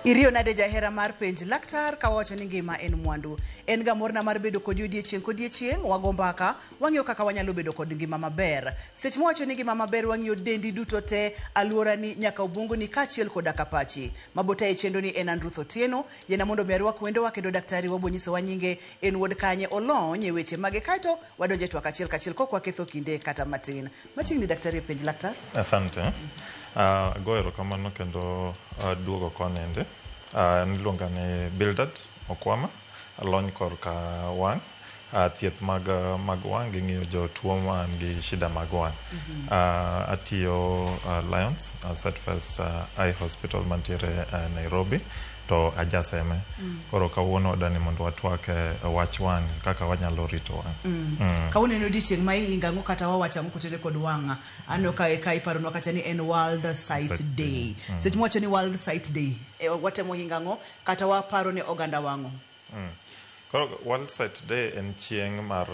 Iriyo nade jahera mar penj laktar ka wawacho ni ngima en mwandu. En ga morna mar bedo kodi odiechieng' kodiechieng', wago mbaka, wang'iyo kaka wanyalo bedo kod ngima maber. Seche mwawacho ni ngima maber wang'iyo dendi duto te, aluorani, nyaka obwongoni kaachiel koda ka pachi. Mabotayi chenro ni en an Ruth Otieno, yiena mondo mi arwak wendowa kendo daktari wabo nyisowa nyinge, en wuod kanye, olony e weche mage kaeto wadonjo e twak achiel kachiel kok waketho kinde kata matin. Machiegni daktari e penj laktar. Asante. Ago erokamano kendo duogo konende. An iluonga ni Bildad Okwama, alony korka wang', thieth mag mag wang' gi ng'iyo jotuo man gi shida mag wang'. Atiyo Lions Setfest Eye Hospital mantiere Nairobi to ajaseme. Koro kawuono wadwa ni mondo watwak e wach wang' kaka wanyalo rito wang'. Kawuono en odiechieng' ma ihingo ang'o kata wawacho ang'o kotenore kod wang'? Aneno ka ka iparonwa kacha ni en World Sight Sight Day. Seche mwacho ni World Sight Day, watemo hingo ang'o kata waparo ne oganda wang'o? Koro World Sight Day en chieng' mar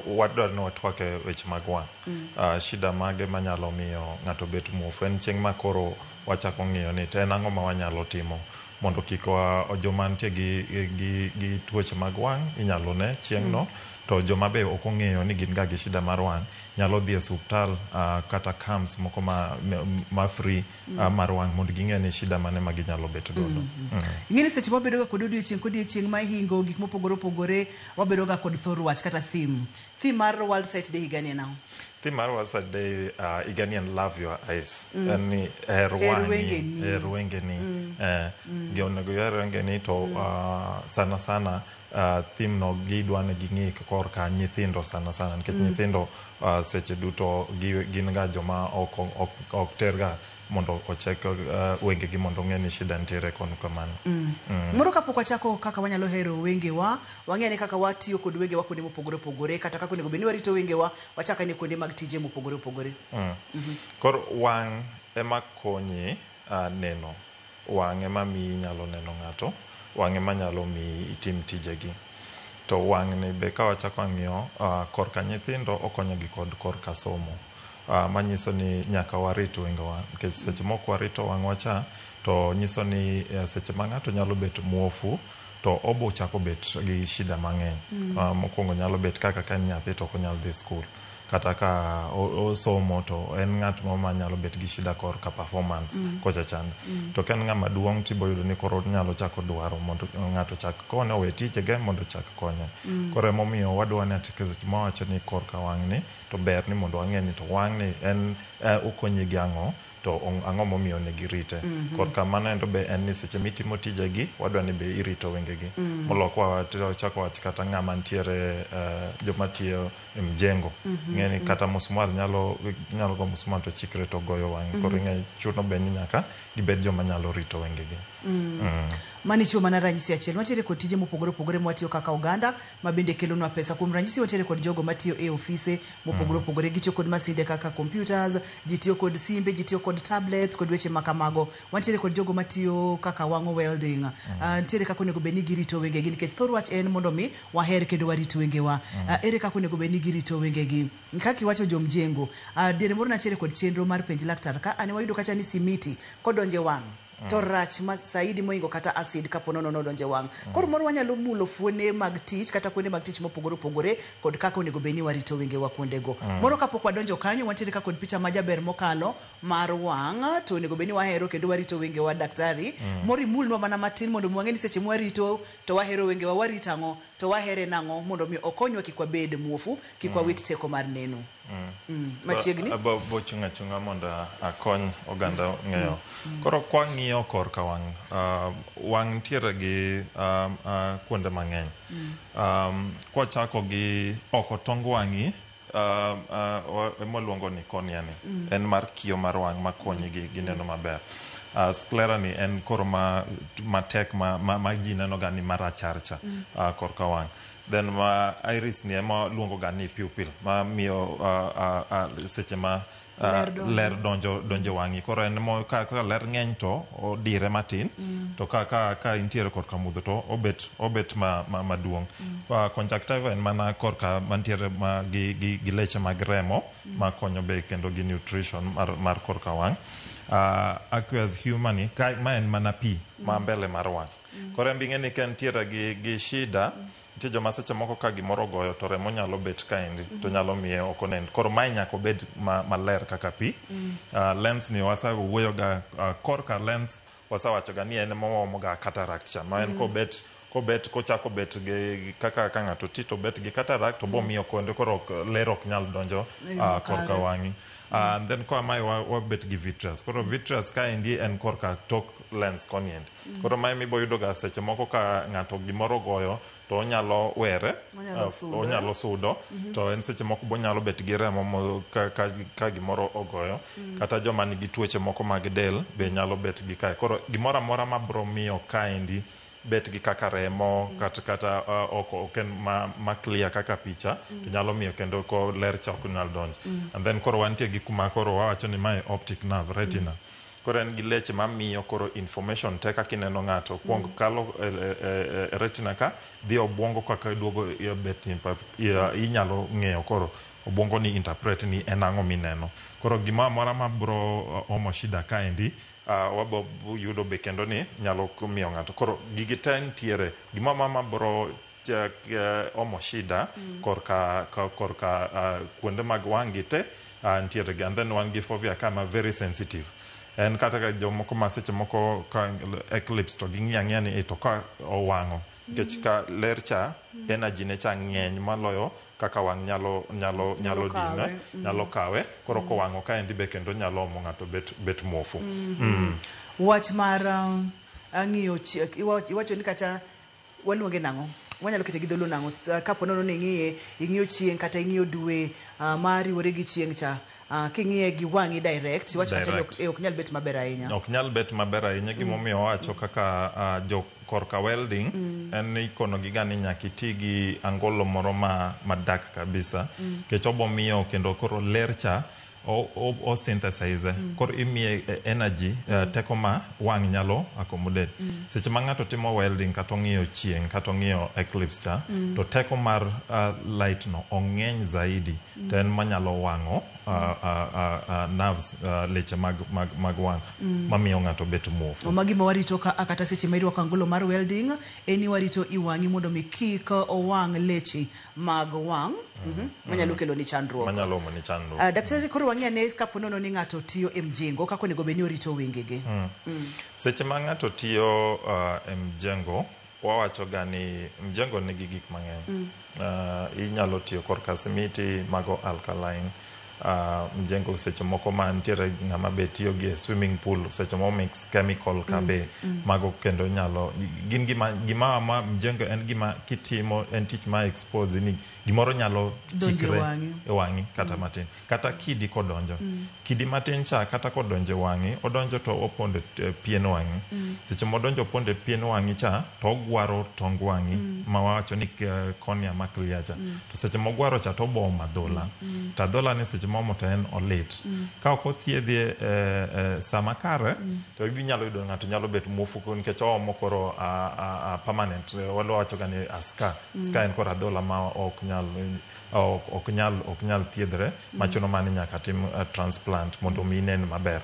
wadwaro ni watwak e weche mag wang'. Shida mage manyalo miyo ng'ato bet muofu. En chieng' ma koro wachako ng'iyo ni to en ang'o ma wanyalo timo mondo kik wa, joma nitie gi tuoche mag wang' inyalo ne chieng' no. To joma be ok ong'eyo ni gin ga gi shida mar wang' nyalo dhi e suptal kata camps moko ma free mar wang' mondo ging'e ni shida mane ma ginyalo bet godo. Ing'e ni seche mwabedo ga kod odiechieng' kodiechieng' ma ihingo gik mopogore opogore, wabedo ga kod thor wach kata theme. Theme mar World Sight Day higa ni en ang'o? Theme mar World Sight Day higa ni en love your eyes. En ni her Her wang'i, wengeni. her wengeni. Gi onego iher wengeni to sana sana theme no gidwa ni ging'i korka nyithindo sana sana nikech nyithindo seche duto gin ga joma ok terga mondo ochek wengegi mondo ong'e ni shida nitiere kon kamano. Moro kapok wachako kaka wanyalo hero wengewa, wang'e ni kaka watiyo kod wengewa kuonde mopogore opogore, kata kaka onego bed ni warito wengewa, wachak ane kuonde mag tije mopogore opogore. Koro wang' ema konyi neno. Wang' ema miyi inyalo neno ng'ato, wang' ema nyalo miyi itim tijegi. To wang' ni be ka wachako wang'iyo korka nyithindo okonyogi kod korka somo. Manyiso ni nyaka warit wengewa nikech seche mok warito wang'wa cha to nyiso ni seche ma ng'ato nyalo bet muofu to obo chako bet gi shida mang'eny. Mokwongo nyalo bet kaka ka en nyathi to ok onyal dhi skul. Kata ka osomo to en ng'at moro manyalo bet gi shida korka performance kocha chande. To ka en ng'ama duong' tibo yudo ni koro onyalo chako dwaro mondo ng'ato ochak konye owe tijege mondo ochak konye. Koro emomiyo wadwa ni ati seche ma wawacho ni korka wang' ni to ber ni mondo wang'e ni to wang' ni en okonyi gi ang'o to ang'o momiyo onego irite. Korka mano endo be en ni seche mitimo tijegi wadwa ni be irito wengegi. Molo kwa wachako wach kata ng'ama nitiere joma tiyo e mjengo. Ing'e ni kata musmwal nyalo go musmwal to chikre to goyo wang'e. Koro ing'e chuno be ni nyaka gibed joma nyalo rito wengegi. Mano ichiwo mana ranyisi achiel. Wantiere kod tije mopogore opogore mwatiyo kaka oganda ma bende kelonwa pesa. Kuom ranyisi wantiere kod jogo matiyo e ofise mopogore opogore. Gitiyo kod masinde kaka computers, ji tiyo kod simbe, ji tiyo kod tablets kod weche makamago. Wantiere kod jogo matiyo kaka wang'o welding. Nitiere kaka onego bed ni girito wengegi nikech thor wach en mondo mi waher kendo warit wengewa. Ere kaka onego bed ni girito wengegi? Kaka iwacho jo mjengo, diere moro nantiere kod chenro mar penj laktar ka ane wayudo kacha ni simiti kodonjo e wang' to rach ma saidi mohingo kata acid kapo nono nodonjo e wang'. Koro moro wanyalo mulo fuone mag tich kata kuonde mag tich mopogore opogore kod kaka onego bed ni warito wengewa kuondego. Moro kapok wadonjo kanyo, wantiere ka kod picha majaber mokalo mar wang' to onego bed ni wahero kendo warito wengewa daktari. Moro imulnwa mana matin mondo mi wang'e ni seche mwarito to wahero wengewa, warito ang'o to wahere nang'o mondo mi okonywa kik wabed muofu, kik wawit teko mar neno. Machiegni. Abo chung' achung'a mondo akony oganda ng'eyo. Koro kwang'iyo korka wang', wang' nitiere gi kuonde mang'eny. Kwachako gi oko tong wang'i, ema ni cornea ni. En mar kio mar wang' makonyi gi neno maber. Sclera ni en koro ma matek ma ji neno ga ni marachar cha korka wang'. Then ma iris ni ema luongo ga ni pupil ma miyo seche ma ler donjo wang'i. Koro en mo ka ler ng'eny to odire matin, to ka intiere korka mudho to obet maduong'. Conjunctiva en mana korka mantiere ma gi leche mag remo makonyo be kendo gi nutrition mar korka wang'. Aqueous humor ni ka ma en mana pi ma mbele mar wang'. Koro en be ing'e ni ka entiere gi shida, nitie joma seche moko ka gimoro ogoyo to remo nyalo bet kaendi to nyalo miye ok onen. Koro mae nyaka obed maler kaka pi. Lens ni wasewuoyo ga korka lens wasewacho ga ni en moomo ga cataract cha ma en kobet kochako bet gi kaka ka ng'ato ti to bet gi cataract to bomiyo konde koro ler ok nyal donjo korka wang'i. And then koa mae wabet gi vitreous. Koro vitreous kaendi en korka tok lens koni endi. Koro mae mibo yudo ga seche moko ka ng'ato gimoro ogoyo to onyalo were, Onyalo sudo. Onyalo sudo to en seche moko bonyalo bet gi remo ka gimoro ogoyo kata joma nigi tuoche moko mag del be nyalo bet gi kae. Koro gimoro amora mabro miyo kaendi bet gi kaka remo kata ok en ma clear kaka picha to nyalo miyo kendo ko ler cha ok nyal donjo. And then koro wantie gi kuma koro wawacho ni mae optic nerve, retina. Koro en gi leche mamiyo koro information te kaka ineno ng'ato kuong kalo e retina ka dhi obwongo kaka duogo bet ni inyalo ng'eyo koro obwongo ni interpret ni en ang'o mineno. Koro gimoro amora mabro omo shida kaendi wabo yudo be kendo ni nyalo miyo ng'ato. Koro gigi te nitiere gimoro amora mabro omo shida korka kuonde mag wang' gi te nitiere gi. And then wan gi fovea ka ma very sensitive. En kata ka jomoko ma seche moko ka eclipse to ging'iyo ang'iya ni to ka owang'o nikech ka ler cha energy ne cha ng'eny maloyo kaka wang' nyalo kawe. Dine nyalo kawe. Koro kowang'o kaendi be kendo nyalo omo ng'ato bet muofu. Wach mar ng'iyo iwacho ni kata waluonge nang'o, wanyalo kete gi dholuo nang'o? Kapo nono ni ing'iye, ing'iyo chieng' kata ing'iyo dwe mariwore gi chieng' cha, king'iye gi wang'i direct, iwacho kata ni Direct. Ok nyal bet maber ahinya. Ok nyal bet maber ahinya. Gimomiyo wawacho kaka jo korka welding en ni ikono gi ga ni nyaka iti gi angolo moro ma dark kabisa nikech obo miyo kendo koro ler cha o synthesize koro imiye energy teko ma wang' nyalo accommodate. Seche ma ng'ato timo welding kata ong'iyo chieng' kata ong'iyo eclipse cha to teko mar light no ong'eny zaidi to en manyalo wang'o nerves, leche mag wang' mamiyo ng'ato bet muofu. Magi ma warito ka kata seche ma irwako angolo mar welding en ni warito i wang'i mondo mi kik owang' leche mag wang' manyalo kelo ni chandruok. Manyalo omo ni chandruok. Daktari, koro wang'i ane kapo nono ni ng'ato tiyo e mjengo kaka onego bed ni orito wengege. Seche ma ng'ato tiyo e mjengo, wawacho ga ni mjengo nigi gik mang'eny. Inyalo tiyo korka simiti mago alkaline. Mjengo seche moko ma nitiere ng'ama be tiyo gi e swimming pool seche moko mix chemical ka be mago kendo nyalo gin gima ma mjengo en gima kitimo en tich ma expose ni gimoro nyalo Donjo e chikre wang'i. e wang'i kata matin kata kidi kodonjo kidi matin cha kata kodonjo e wang'i odonjo to opondo e pien wang'i. Seche modonjo opondo e pien wang'i cha to ogwaro tong wang'i ma wawacho ni cornea ma clear cha to seche mogwaro cha to obo omo adhola to adhola ni seche moomo to en olit ka ok othiedhi e sama kare to inyalo yudo ng'ato nyalo bet muofu nikech oomo koro a permanent wawacho ga ni a scar. Scar en koro adhola ma ok nyal thiedhre machuno mana ni nyaka tim transplant mondo mi inen maber.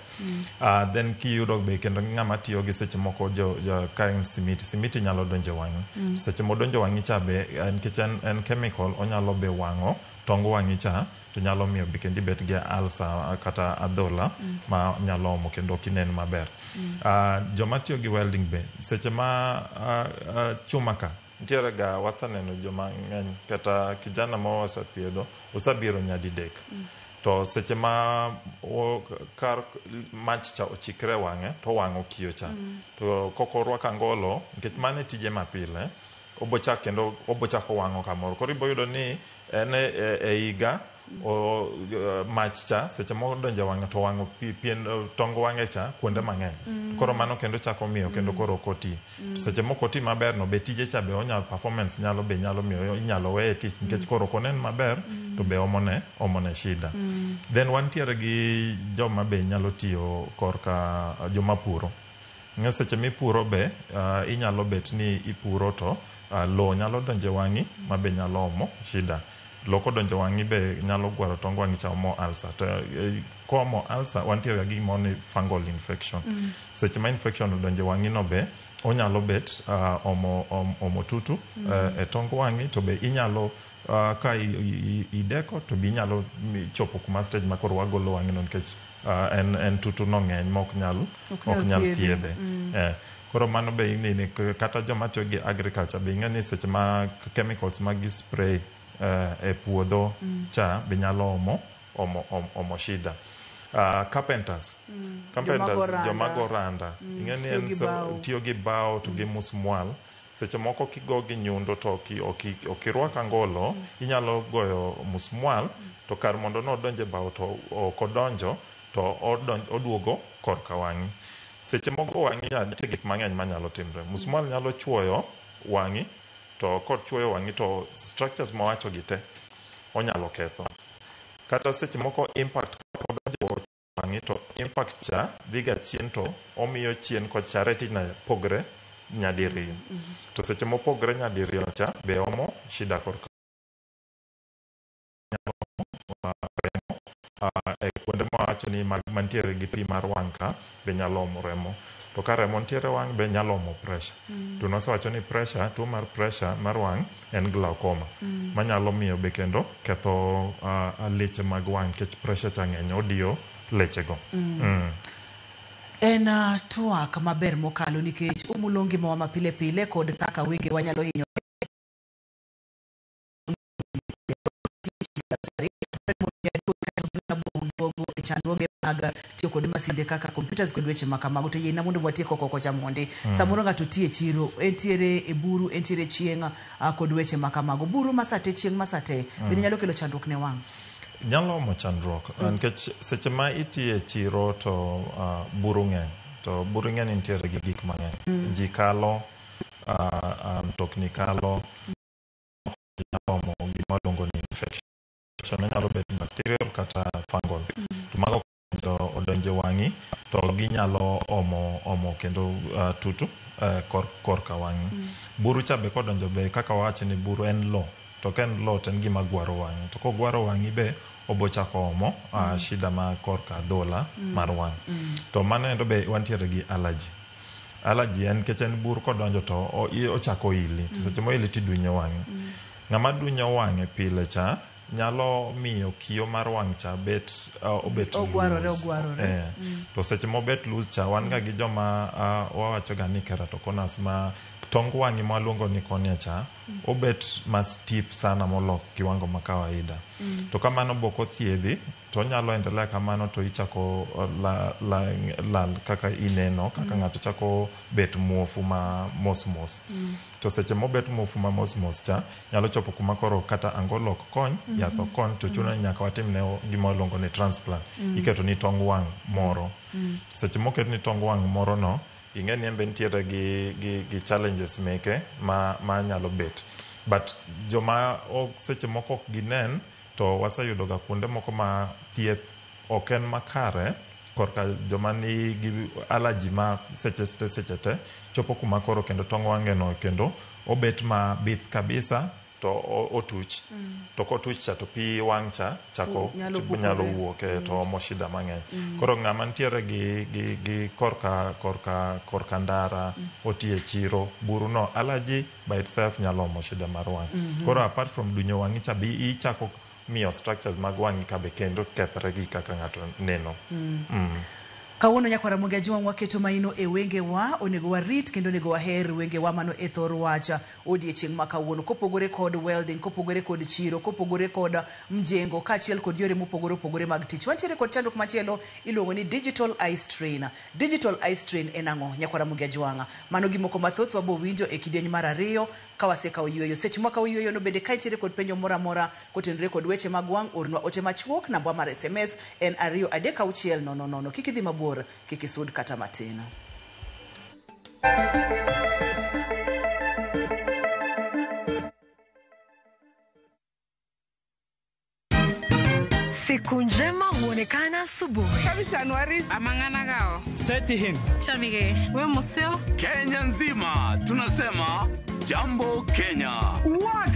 Then kiyudo be kendo ng'ama tiyo gi seche moko jo ka en simiti, simiti nyalo donjo e wang'i. Seche modonjo e wang'i cha be nikech en chemical onyalo be wang'o tong wang'i cha to nyalo miyo be kendo ibet gi ulcer kata adhola ma nyalo omo kendo ok inen maber. Joma tiyo gi welding be seche ma chuma ka nitiere ga waseneno joma ng'eny kata kijana ma wasethiedho osebiro nyadidek to seche ma kar mach cha ochikre e wang'e to owang'o kiyo cha to kok orwako angolo nikech mano e tije mapile obochak kendo obochako wang'o kamoro. Koro iboyudo ni en e higa mach cha seche moko donjo e wang'e to wang'o pien tong wang'e cha kuonde mang'eny. Koro mano kendo chako miyo kendo koro ok oti. To seche mok oti maber no be tije cha be onya performance nyalo be nyalo miyo inyalo weye tich nikech koro ok onen maber to be omone shida. Then wantiere gi joma be nyalo tiyo korka joma puro. Ng'e seche mipuro be inyalo bet ni ipuro to lowo nyalo donjo e wang'i ma be nyalo omo shida. Lo kodonjo wang'i be nyalo gwaro tong wang'i cha omo ulcer. To komo ulcer wantiere gi gimoro ni fungal infection. Seche ma infection odonjo e wang'i no be onyalo bet omo tutu e tong wang'i to be inyalo ka ideko to be inyalo chopo kuma stage ma koro wagolo wang'i no nikech en tutu no ng'eny ma ok nyal thiedhe. Koro mano be ing'e kata joma tiyo gi agriculture be ing'e ni seche ma chemicals ma gi spray e puodho cha be nyalo omo shida. Carpenters joma go randa ing'e ni en tiyo gi bao to gi musmwal. Seche moko kigo gi nyundo to ok irwak angolo, inyalo goyo musmwal to kar mondo nodonj e bao to ok odonjo to oduogo korka wang'i. Seche moko wang'i nitie gik mang'eny manyalo timre. Musmwal nyalo chuoyo wang'i to kochuoyo wang'i to structures mawacho gi te onyalo ketho. Kata seche moko impact kodonjo wang'i to impact cha dhiga chien to omiyo chien kocha retina pogre nyadiriyo. To seche mopogre nyadiriyo cha be omo shida korka remo e kuonde mawacho ni mantiere gi pi mar wang' ka be nyalo omo remo. To ka remo nitiere wang' be nyalo omo pressure. To nosewacho ni pressure, tuo mar pressure mar wang' en glaucoma. Manyalo miyo be kendo ketho leche mag wang' nikech pressure cha ng'eny odiyo lechego. En twak maber mokalo nikech omulo ngimawa ma pile pile kod kaka wenge wanyalo hinyo chandruoge mag tiyo kod masinde kaka computers kod weche makamago. To yiena mondo watiek oko kocha mondi. Samoro ng'ato tiye chiro, entiere e buru, entiere chieng' kod weche makamago. Buru masate, chieng' masate bende nyalo kelo chandruok ne wang'? Nyalo omo chandruok nikech seche ma itiye chiro to buru ng'eny. To buru ng'eny nitiere gi gik mang'eny. Ji kalo, mtokni kalo, nyalo omo gima waluongo ni infection. Onyalo bet bacterial kata fungal. To mago odonjo wang'i to ginyalo omo kendo tutu korka wang'i. Buru cha be kodonjo be kaka wawacho ni buru en lo. To ka en lo to en gima gwaro wang'i. To kogwaro wang'i be obo chako omo shida ma korka adhola mar wang'. To mano endo be wantiere gi allergy. Allergy en nikech en bur kodonjo to ochako ili. To seche moili tidunyo wang'i. Ng'ama dunyo wang'e pile cha nyalo miyo kiyo mar wang' cha bet obet ogwarore. To seche mobet loose cha wan ga gi joma wawacho ga ni keratoconus ma tong wang'i mwaluongo ni cornea cha obet ma steep sana molok kiwango ma kawaida. To kamano bok othiedhi to onyalo endelea kamano to ichako lal kaka ineno kaka ng'ato chako bet muofu ma mos mos. To seche mobet muofu ma mos mos cha nyalo chopo kuma koro kata angolo ok kony, yath ok kony, to chuno ni nyaka watimne gima waluongo ni transplant. Iketo ni tong wang' moro. Seche moket ni tong wang' moro no, ing'e ni en be nitiere gi challenges meke ma nyalo bet. But joma seche moko ok ginen to waseyudo ga kuonde moko ma thieth ok en makare korka joma nigi allergy ma seche te chopo kuma koro kendo tong wang'e no kendo obet ma bith kabisa to otuch. To kotuch cha to pi wang' cha chako nyalo wuok to omo shida mang'eny. Koro ng'ama nitiere gi korka ndara otiye chiro buru no allergy by itself nyalo omo shida mar wang'. Koro apart from dunyo wang'i cha be ichako miyo structures mag wang'i ka be kendo kethre gi kaka ng'ato neno. Kawuono nyakwara Ramogi Ajwang' waketo maino e wengewa, onego warit kendo onego waher wengewa mano e thor wach odiechieng' ma kawuono. Kopogore kod welding, kopogore kod chiro, kopogore kod mjengo, kaachiel kod yore mopogore opogore mag tich. Wantiere kod chandruok machielo iluongo ni digital eye strain. Digital eye strain en ang'o nyakwara Ramogi Ajwang'? Mano gimoko mathoth wabo winjo e kidieny mar ariyo ka wasekawo yueyo. Seche mwakawo yueyo no bende ka intiere kod penjo moro amora kotenore kod weche mag wang', ornwa ote machuok. Namba mar SMS en 2 3 6 0 0. Kik idhi mabor, kik isud kata matin. Siku njema huonekana asubuhi. Kenya nzima tunasema jambo Kenya. Wax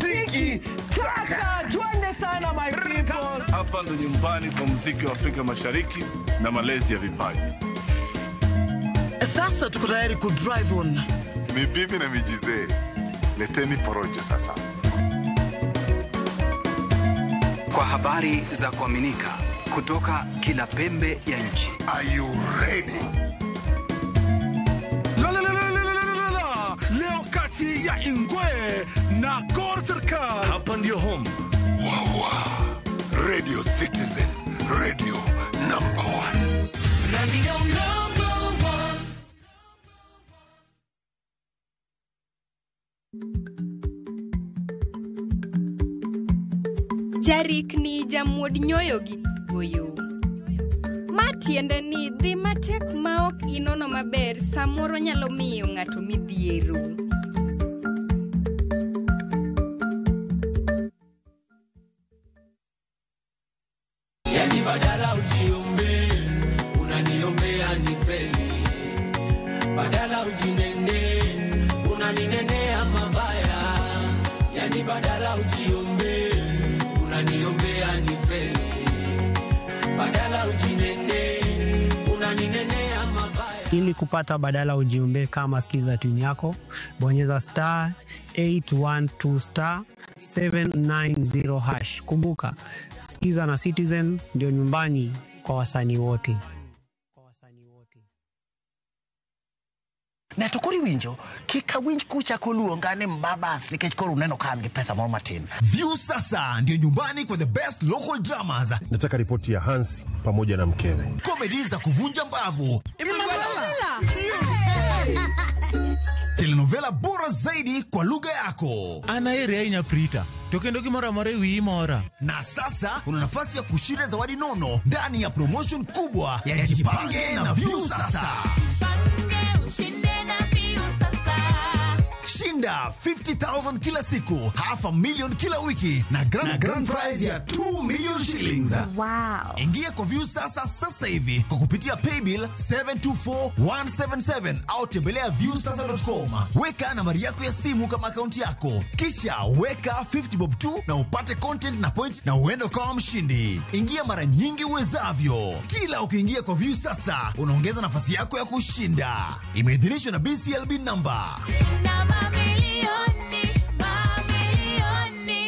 Tiki taka, twende sana my people. Hapa ndo nyumbani kwa muziki wa Afrika Mashariki na malezi ya vipaji. Sasa tuko tayari ku drive on. Ni bibi na mijizee, leteni porojo sasa. Kwa habari za kuaminika kutoka kila pembe ya nchi. Are you ready? La la la la la la la la. Leo kati ya Ingwe na Gor Serikal. Hapa ndio home. Wawa. Radio Citizen, radio number 1. Radio number 1. Jarikni jamuod nyoyo gi goyo. Ma tiende ni dhi matek ma ok inono maber samoro nyalo miyo ng'ato midhiero. Yani badala ujiombe, unaniombea nifeli. Badala ujinene, unaninenea mabaya. Yani badala ujiombe, unaniombea nifeli. Badala ujinene, unaninenea mabaya. Ili kupata badala ujiombe kama skiza tune yako, bonyeza star 812 star 790 hash. Kumbuka, Skiza na Citizen ndio nyumbani kwa wasanii wote. Na to koro iwinjo kik awinj kuchako luonga ni mbabas nikech koro uneno ka an gi pesa moro matin. View sasa ndio nyumbani kwa the best local dramas. Nataka ripoti ya Hans pamoja na mkewe. Comedy za kuvunja mbavu. Telenovela bora zaidi kwa lugha yako. Anaere ahinya Prita. To kendo gimoro amora e wiyi mora. Na sasa una nafasi ya kushinda zawadi nono ndani ya promotion kubwa ya Jipange na View Sasa. Shinda 50,000 kila siku, 500,000 kila wiki na grand prize ya 2 million shillings. Wow. Ingia kwa View Sasa sasa hivi kwa kupitia paybill 724177 au tembelea viewsasa.com. Weka nambari yako ya simu kama akaunti yako, kisha weka 50 bob 2 na upate content na point na uende ukawa mshindi. Ingia mara nyingi uwezavyo. Kila ukiingia kwa View Sasa unaongeza nafasi yako ya kushinda. Imeidhinishwa na BCLB number. Mamilioni, mamilioni.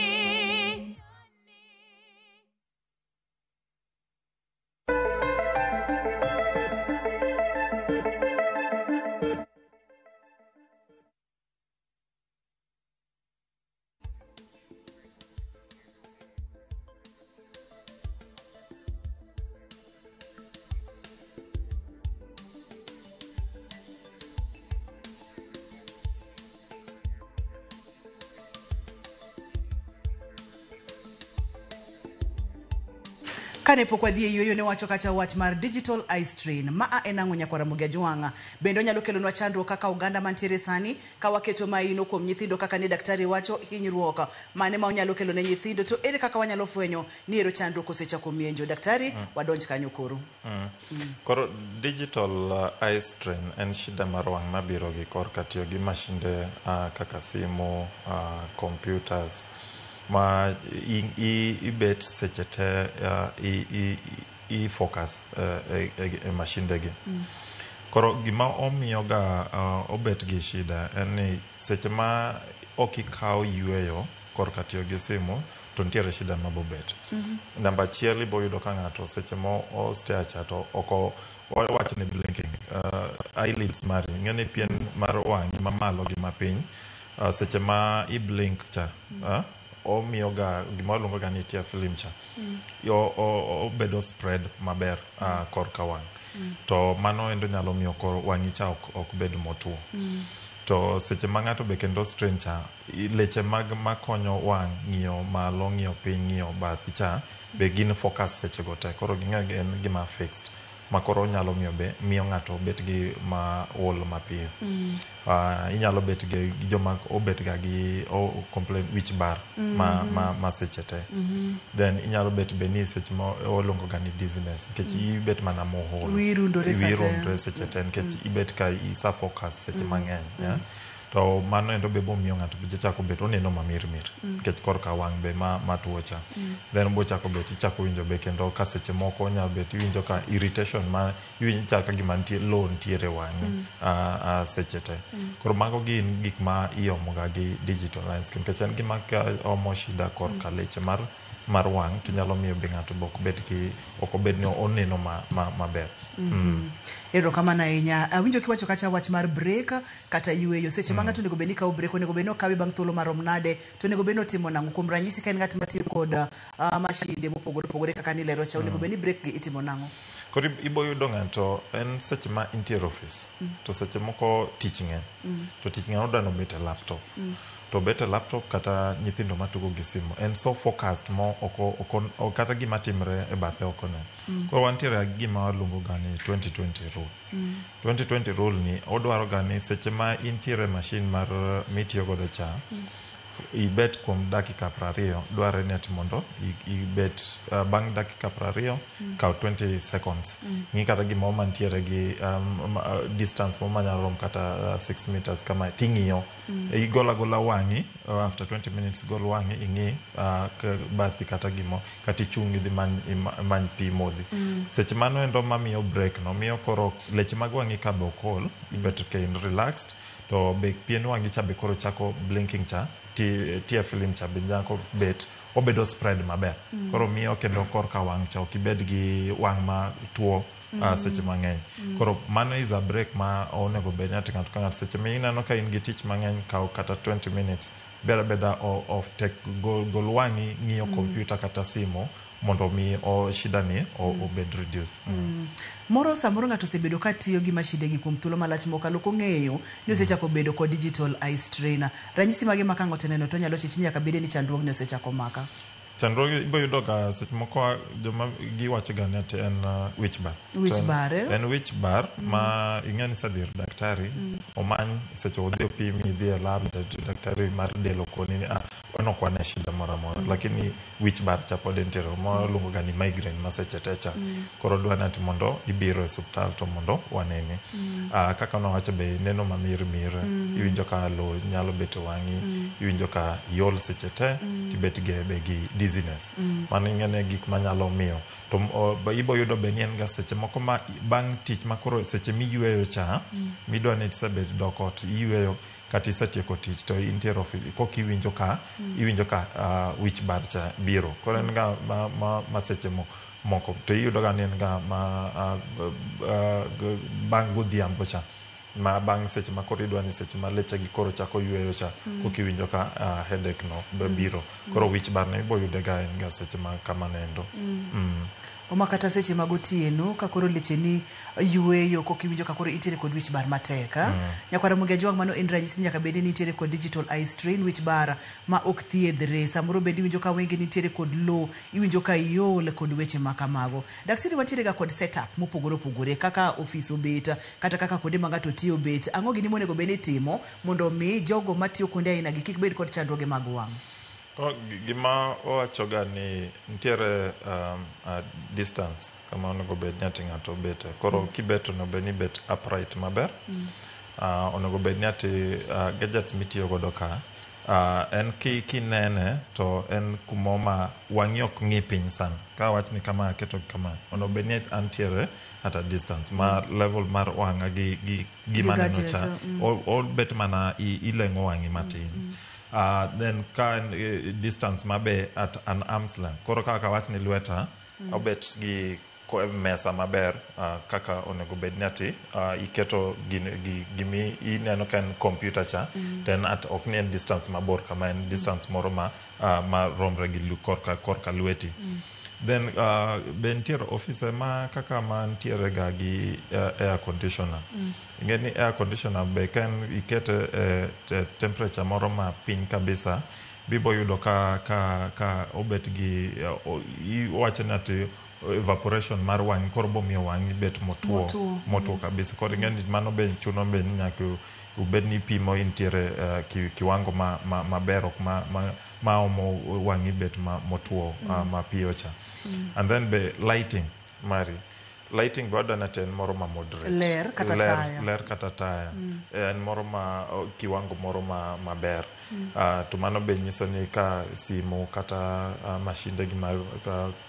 Kane pok wadhi e yueyo ne wacho kacha wach mar digital eye strain. Maa en ang'o nyakwara Ramogi Ajwang'a? Bende onyalo kelonwa chandruok kaka oganda mantiere sani ka waketo maino kuom nyithindo kaka ne daktari wacho hinyruok mane ma onyalo kelo ne nyithindo, to ere kaka wanyalo fwenyo ni ero chandruok osechako mienjo? Daktari, wadonj kanyo koro. Koro digital eye strain en shida mar wang' mabiro gi korka tiyo gi mashinde kaka simu, computers ma ibet seche te i focus e mashinde gi. Koro gima omiyo ga obet gi shida en ni seche ma ok ikaw yueyo korka tiyo gi simu to nitiere shida mabobet. Namba achiel, ibo yudo ka ng'ato seche mo o stare cha to oko wacho ni blinking eyelids mari, ing'e ni pien mar wang'i mamalo gi mapiny seche ma i blink cha omiyo ga gima waluongo ga ni tear film cha obedo spread maber korka wang'. To mano endo nyalo miyo kor wang'i cha ok bed motuo. To seche ma ng'ato be kendo strain cha, leche mag makonyo wang' ng'iyo malo, ng'iyo piny, ng'iyo bathi cha be gin focus seche go te. Koro ging'e en gima fixed ma koro nyalo miyo be miyo ng'ato bet gi ma ol mapiyo. Inyalo bet gi joma obet ga gi complain wich bar ma seche te. Then inyalo bet be ni seche ma oluongo ga ni dizziness nikech ibet mana mohol. Wiyi rundore seche te nikech ibet ka isa focus seche mang'eny. To mano endo be bomiyo ng'ato be chako bet oneno mamirmir nikech korka wang' be matuo cha. Then bochako bet ichako winjo be kendo ka seche moko onyalo bet iwinjo ka irritation ma iwinjo chal ka gima nitie lo nitiere wang'i seche te. Koro mago gin gik ma iomo ga gi digital eye skin nikech en gima ka omo shida korka leche mar wang' to nyalo miyo be ng'ato be ok bed gi ok obed ni oneno maber. Erokamano ahinya. Awinjo kiwacho kacha wach mar break kata yueyo. Seche ma ng'ato onego bed ni kawo break, onego bed ni okawe bang' thuolo marom nade, to onego bed ni otimo nang'o? Kuom ranyisi ka en ng'at matiyo kod mashinde mopogore opogore kaka nilero cha, onego bed ni break gi itimo nang'o? Koro ibo yudo ng'ato en seche ma intiere office to seche moko tich ng'eny to tich ng'eny odwa nobet e laptop to bet e laptop kata nyithindo matugo gi simu en so focused mo oko kata gima timre e bathe oko ne. Koro wantiere gi gima waluongo ga ni 2020 rule. 2020 rule ni odwaro ga ni seche ma intiere machine mar mitiyo godo cha ibet kuom dakika 20, dwarre ni ati mondo ibet bang' dakika 20 kaw 20 seconds ng'i kata gimoro mantiere gi distance moro manyalo rom kata 6 meters kama ting'iyo igolo agola wang'i after 20 minutes gol wang'i ing'i bathi kata gimo kata ichung' idhi many pi modhi. Seche mano endo mamiyo break no miyo koro leche mag wang'i ka be ok ol, ibet ka in relaxed to be pien wang'i cha be koro chako blinking cha tear film cha be nyako bet obedo spread maber. Koro miyo kendo korka wang' cha ok ibed gi wang' ma tuo seche mang'eny. Koro mano is a break ma onego bed ni ati ng'ato ka ng'ato seche ma ineno ka in gi tich mang'eny kaw kata 20 minutes ber abeda off take gol wang'i ng'iyo computer kata simu mondo mi shida ni obed reduced. Moro samoro ng'ato osebedo ka tiyo gi mashinde gi kuom thuolo malach mokalo kong'eyo ni osechako bedo kod digital eye strain. Ranyisi mage ma ka ng'ato oneno to onyalo chich ni nyaka bede ni chandruogni osechako maka? Chandruoge ibo yudo ga seche moko joma giwacho ga ni ati en wich bar. Wich bar, eh? En wich bar ma ing'e ni isedhi ir daktari omany seche odhi opimi idhi e lab daktari mar del okoni ni wan ok wane shida moro amora lakini wich bar cha pod nitiere moro luongo ga ni migraine ma seche te cha. Koro dwa ni ati mondo ibiro e osiptal to mondo waneni. Kaka nawacho be neno mamirmir iwinjo ka lo nyalo bet e wang'i iwinjo ka iol seche te tibet gi be gi dizziness. Mano ing'e gik manyalo miyo to ibo yudo be ni en ga seche moko ma bang' tich ma koro seche miyueyo cha midwa ni isebet dok ot iyueyo kata isetieko tich to intiere ofis koka iwinjo ka iwinjo ka wich bar cha biro. Koro en ga ma seche moko to iyudo ga ni en ga ma bang' godhiambo cha ma bang' seche ma koro idwa ni seche ma leche gi koro chako yueyo cha koka iwinjo ka headache no be biro. Koro wich bar no ibo yude ga en ga seche ma kamano endo. Oma kata seche mag otieno ka koro lecheni yueyo koka iwinjo ka koro intiere kod wich bar matek. Nyakwara Ramogi Ajwang' mano en ranyisi ni nyaka bed ni nitiere kod digital eye strain, wich bar ma ok thiedhre. Samoro bende iwinjo ka wenge nitiere kod lo, iwinjo ka iol kod weche ma kamago. Daktari wantiere ga kod setup mopogore opogore kaka ofis obet kata kaka kuonde ma ng'ato tiyo obet. Ang'o gini monego bed ni itimo mondo mi jogo matiyo kuonde aina gi kik bed kod chandruoge mag wang'? Gima owacho ga ni nitiere distance kama onego bed ni ati ng'ato obete. Koro kibet onego bed ni ibet upright maber. Onego bed ni ati gadgets mitiyo godo ka en kinene to en kumo ma wang'i ok ng'i piny sana. Ka awach ni kama aketo kama, onego bed ni antiere at a distance ma level mar wang'a gi gima aneno cha obet mana ileng'o wang'i matin. Then ka distance mabe at an arm's length. Koro kaka awach ni lweta obet gi mesa maber kaka onego bed ni ati iketo gimi ineno ka en computer cha then at ok ni en distance mabor kama en distance moro ma romre gi korka lweti. Then be nitiere ofise ma kaka ma nitiere ga gi air conditioner. Ing'e ni air conditioner be ka en ikete e temperature moro ma piny kabisa bibo yudo ka obet gi iwacho ni ati evaporation mar wang'i koro bomiyo wang'i bet motuo kabisa. Koro ing'e ni mano be chuno be ni nyaka ubed ni pimo intiere kiwango maber ok ma omo wang'i bet motuo mapiyo cha. And then be lighting mari. Lighting be wadwa ni ati en moro ma moderate. Ler kata ler, taya. Ler kata taya. En moro ma kiwango moro ma maber. To mano be nyiso ni ka simu kata mashinde gi mar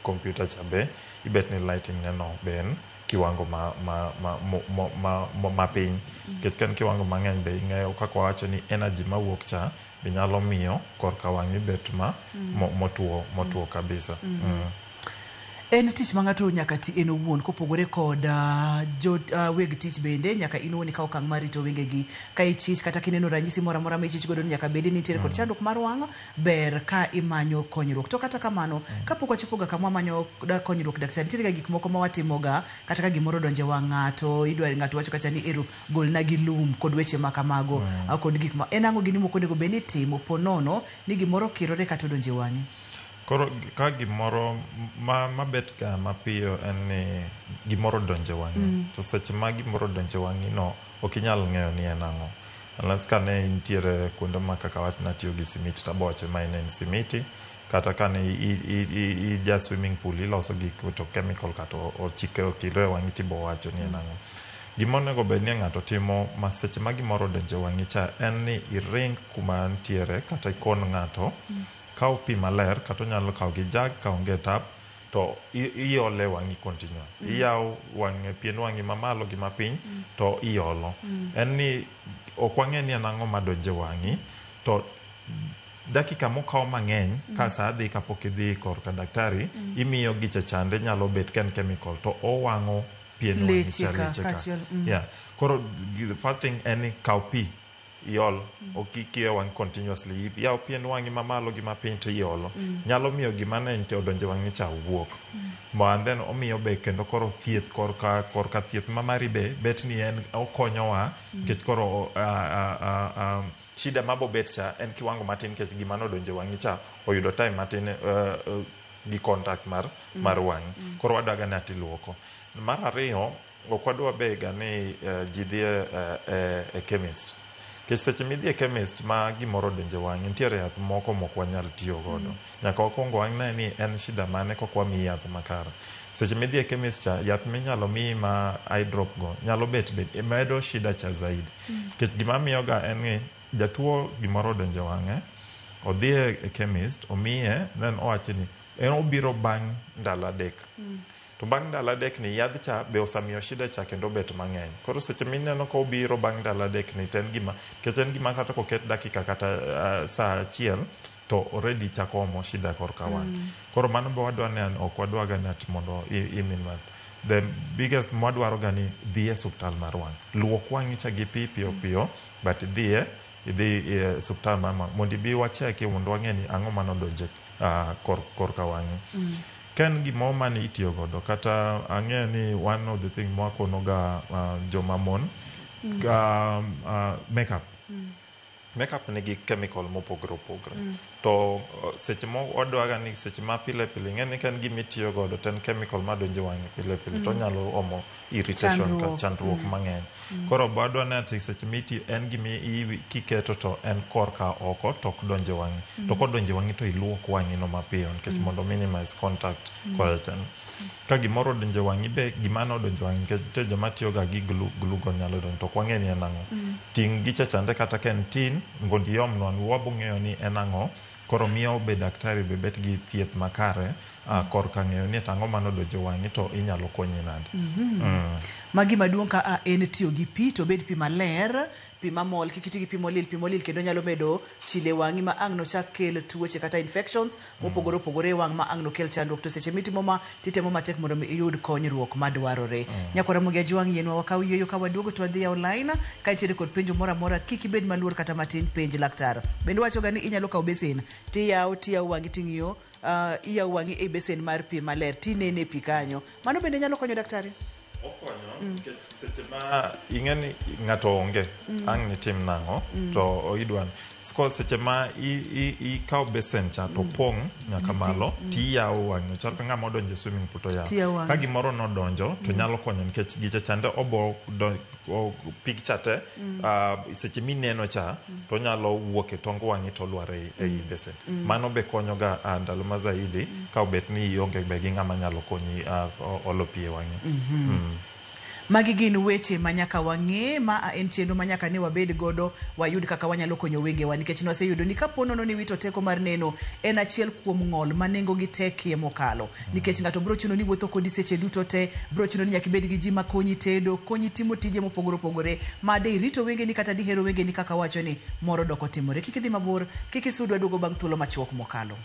computer cha be ibet ni lighting ne no be en kiwango ma ma ma mo, mo, ma, ma, ma piny. Nikech ka en kiwango mang'eny be ing'eyo kaka wawacho ni energy mawuok cha be nyalo miyo korka wang'i bet ma motuo motuo kabisa. En tich ma ng'ato nyaka ti en owuon kopogore kod jo weg tich bende nyaka in owuon ikaw okang' mar rito wengegi ka ichich kata kineno ranyisi moro amora ma ichich godo ni nyaka bedi ni nitiere kod chandruok mar wang' ber ka imanyo konyruok. To kata kamano kapok wachopo ga kama wamanyo konyruok daktari nitiere ga gik moko ma watimoga kata ka gimoro odonjo e wang' ng'ato idwa ng'ato wacho kacha ni ero golna gi lum kod weche ma kamago kod gik ma en ang'o gini mok onego bed ni itimo po nono ni gimoro okirore kata odonjo e wang'i. Koro ka gimoro mabet ga mapiyo en ni gimoro odonjo e wang'i. To seche ma gimoro odonjo e wang'i no ok inyal ng'eyo ni en ang'o. Unless ka ne intiere kuonde ma kaka wach natiyo gi simiti tabo wacho ma en simiti kata ka ne ija swimming pool iloso gik to chemical kata ochike okirre e wang'i tibo wacho ni en ang'o. Gima onego bed ni ng'ato timo ma seche ma gimoro odonjo e wang'i cha en ni iring kuma ntiere kata ikon ng'ato kaw pi maler kata onyalo kawo gi jug ka onge tap to iole wang'i continuous. Iyawo wang' pien wang'i mamalo gi mapiny to iolo. En ni ok wang'e ni en ang'o madonjo e wang'i to dakika mokawo mang'eny ka saa dhi kapok idhi korka daktari imiyo gicha chande nyalo bet ka en chemical to owang'o pien wang'i cha Leche ka, leche ka. kaachiel, Yeah. Koro the first thing en ni kaw pi iol ok ikiyo wang'i continuously iyaw pien wang'i mamalo gi mapiny to iolo nyalo miyo gima ne nitie odonjo e wang'i cha wuok ma and then omiyo be kendo koro thieth korka thieth ma mari be bet ni en okonyowa nikech koro shida mabobet cha en kiwango matin nikech gima nodonjo e wang'i cha oyudo time matin gi contact mar wang'i koro wadwaga ni ati luoko. Mar ariyo ok wadwa be ga ni ji dhi e chemist nikech seche midhi e chemist ma gimoro odonjo e wang'i nitiere yath moko mok wanyal tiyo godo nyaka wakwong wang'e ni en shida mane kok wamiyi yath makare. Seche midhi e chemist cha yath minyalo miyi ma eye drop go nyalo bet be medo shida cha zaidi nikech gima miyo ga en ni jatuo gimoro odonjo e wang'e odhi e chemist omiye then owacho ni en obiro bang' ndalo 3 to bang' ndalo 3 ni yadh cha be osemiyo shida cha kendo bet mang'eny. Koro seche mineno ka obiro bang' ndalo 3 ni to en gima nikech en gima kata koket dakika kata saa 1 to already chako omo shida korka wang'. Koro mano be wadwa ni ok wadwa ga ni ati mondo imin the biggest mwadwaro ga ni dhi e osuptal mar wang'. Luok wang'i cha gi pi piyo piyo but idhiye idhi e osuptal mar wang' mondo ibi wacheki mondo wang'e ni ang'o manodonje korka wang'i. Ka en gimoro mane itiyo godo kata ang'eyo ni one of the thing mwakono ga joma mon makeup. Makeup nigi chemical mopogore opogore. To seche mo wadwaga ni seche ma pile pile ing'e ni ka en gima itiyo godo to en chemical madonjo e wang'i pile pile to onyalo omo irritation ka chandruok mang'eny. Koro wadwa ni ati seche mitiyo en gima kiketo to en korka oko to ok donj e wang'i. To kodonjo e wang'i to iluok wang'i no mapiyo nikech mondo minimize contact koda chan. Ka gimoro odonjo e wang'i be gima nodonjo e wang'i nikech nitie joma tiyo ga gi glue go nyalo donjo to ok wang'e ni en ang'o. Ting' gicha chande kata ka en tin mondo iomnwa wabo ng'eyo ni en ang'o. Koro miyo be daktari be bet gi thieth makare korka ng'eyo ni to ang'o manodonjo e wang'i to inyalo konyi nade. Ma gima duong' ka en tiyo gi pi to obed pi maler, pi mamol, kik iti gi pi molil kendo nyalo medo chilo e wang'i ma ang' nochak kel tuoche kata infections mopogore opogore e wang' ma ang' nokel chandruok. To seche mitimo ma titemo matek mondo mi iyud konyruok madwarore. Nyakwar Ramogi Ajwang' yienwa wakaw yueyo ka waduogo to wadhi yawo line ka nitiere kod penjo moro amora kik ibed maluor kata matin penj laktar. Bende wachoga ni inyalo kawo besen tiyawo wang'i ting'iyo iyawo wang'i e besen mar pi maler tinene pi kanyo. Mano bende nyalo konyo daktari? Okonyo nikech seche ma ing'e ni ng'ato onge ang' nitim nang'o to idwa ko seche ma ikawo besen cha to pong' nyaka malo tiyawo wang'e chal ka ng'ama odonjo e swimming pool to yawo ka gimoro nodonjo to nyalo konyo nikech gicha chande obo pig cha te seche mineno cha to onyalo wuok e tong wang'i to olwar ei besen. Mano be konyoga ndalo ma zaidi ka obet ni ionge be gi ng'ama nyalo konyi olo pi e wang'i. Magi gin weche ma nyaka wang'e, ma en chenro ma nyaka ne wabed godo, wayud kaka wanyalo konyo wengewa, nikech nwaseyudo ni kapo nono ni wito teko mar neno en achiel kuom ng'ol ma nengo gi tekie mokalo, nikech ng'ato biro chuno ni wuotho kodi seche duto te, biro chuno ni nyaka ibed gi ji makonyi tedo, konyi timo tije mopogore opogore, ma de irito wengeni kata dihero wengeni kaka wacho ni moro dok otimore. Kik idhi mabor, kik isudwa duogo bang' thuolo machuok mokalo.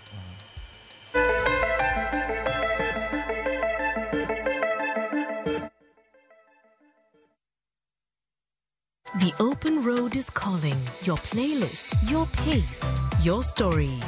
The open road is calling. Your playlist, your pace, your story.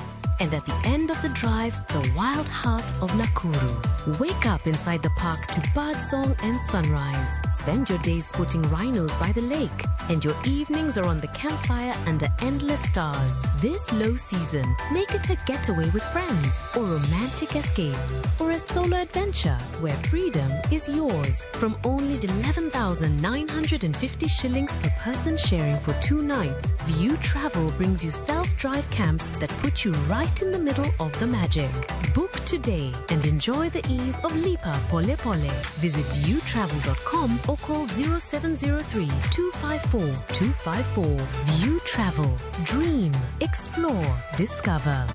And at the end of the drive, the wild heart of Nakuru. Wake up inside the park to birdsong and sunrise. Spend your days spotting rhinos by the lake. And your evenings are on the campfire under endless stars. This low season, make it a getaway with friends, or romantic escape, or a solo adventure where freedom is yours. From only 11,950 shillings per person sharing for 2 nights, View Travel brings you self-drive camps that put you right in the middle of the magic. Book today and enjoy the ease of Lipa Pole Pole. Visit viewtravel.com or call 0703 254 254. View Travel. Dream, explore, discover.